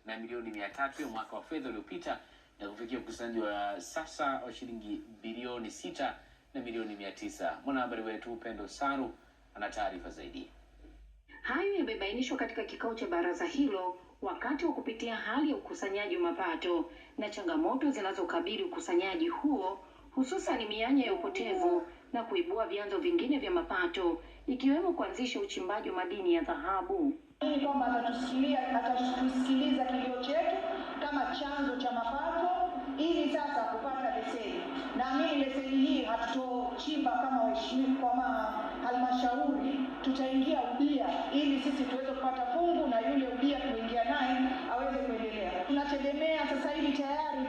na milioni 300 ya mwaka wa fedha uliopita na kufikia ukusanyaji wa sasa wa shilingi bilioni 6 na milioni 900. Mwanahabari wetu Upendo Saru ana taarifa zaidi. Hayo yamebainishwa katika kikao cha baraza hilo wakati wa kupitia hali ya ukusanyaji wa mapato na changamoto zinazokabili ukusanyaji huo, hususan mianya ya upotevu na kuibua vyanzo vingine vya mapato ikiwemo kuanzisha uchimbaji wa madini ya dhahabu. Kwamba atatusikiliza kilio chetu kama chanzo cha mapato ili sasa kupata leseni. Naamini leseni hii hatutochimba kama waheshimiwa, kama halmashauri, tutaingia ubia ili sisi tuweze kupata fungu na yule ubia tuingia naye aweze kuendelea. Tunategemea sasa hivi tayari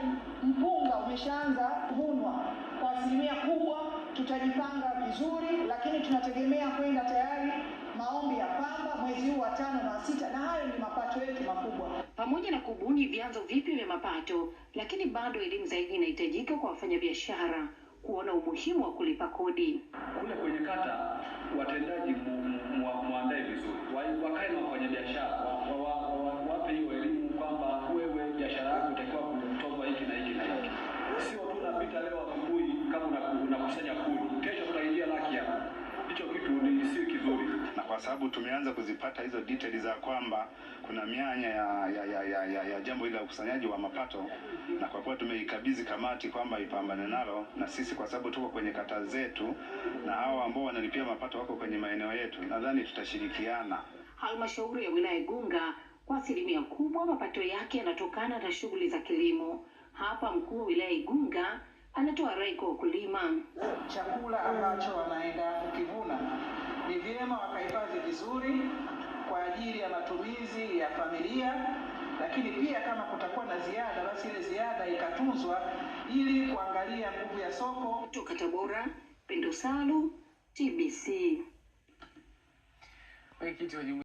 mpunga umeshaanza kuvunwa kwa asilimia kubwa, tutajipanga vizuri, lakini tunategemea kwenda tayari maombi ya pamba mwezi huu wa 5 na 6, na hayo ni mapato yetu makubwa. Pamoja na kubuni vyanzo vipya vya mapato, lakini bado elimu zaidi inahitajika kwa wafanyabiashara kuona umuhimu wa kulipa kodi. Kule kwenye kata watendaji muandae vizuri, wakae na wafanyabiashara, wape hiyo elimu kwamba wewe biashara yako itakuwa kutozwa hiki na hiki na hiki. Sio tu unapita leo asubuhi kama unakusanya kuni, kesho tunaingia laki hapo. Hicho kitu ni sio kizuri. Na kwa sababu tumeanza kuzipata hizo details za kwamba kuna mianya ya jambo hili la ukusanyaji wa mapato, na kwa kuwa tumeikabidhi kamati kwamba ipambane nalo, na sisi kwa sababu tuko kwenye kata zetu na hao ambao wanalipia mapato wako kwenye maeneo yetu, nadhani tutashirikiana. Halmashauri ya wilaya Igunga kwa asilimia kubwa mapato yake yanatokana na shughuli za kilimo. Hapa mkuu wa wilaya Igunga anatoa rai kwa wakulima. Chakula ambacho wanaenda kukivuna ni vyema wakahifadhi vizuri kwa ajili ya matumizi ya familia, lakini pia kama kutakuwa na ziada, basi ile ziada ikatunzwa ili kuangalia nguvu ya soko. Kutoka Tabora, Pendo Salu, TBC. Mwenyekiti wa